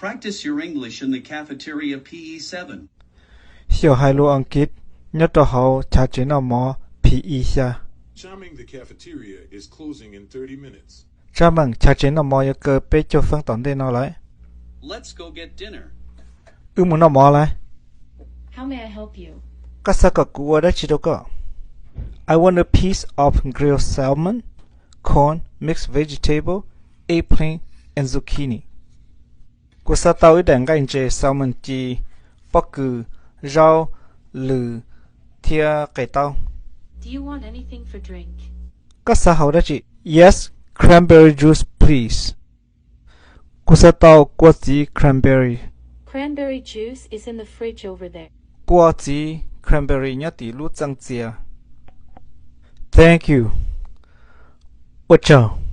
Practice your English in the cafeteria P E seven. Xyaum hais lus Askiv nyob rau hauv chav tsev noj mov P E xya. Tsab meem, chav tsev noj mov yuav kaw peb caug feeb tom ntej no lawm. Wb mus noj mov lawm. Koj xav kom kuv ua dab tsi rau koj? I want a piece of grilled salmon, corn, mixed vegetable, eggplant, and zucchini. Kuv xav tau ib daim nqaij ntses, salmon ci, pob kws, zaub, lws, thiab qe taub. Koj xav haus dab tsi? Yes, cranberry juice, please. Kuv xav tau kua txiv cranberry. Kua txiv cranberry nyob tim lub txee txias. Thank you. Ua tsaug.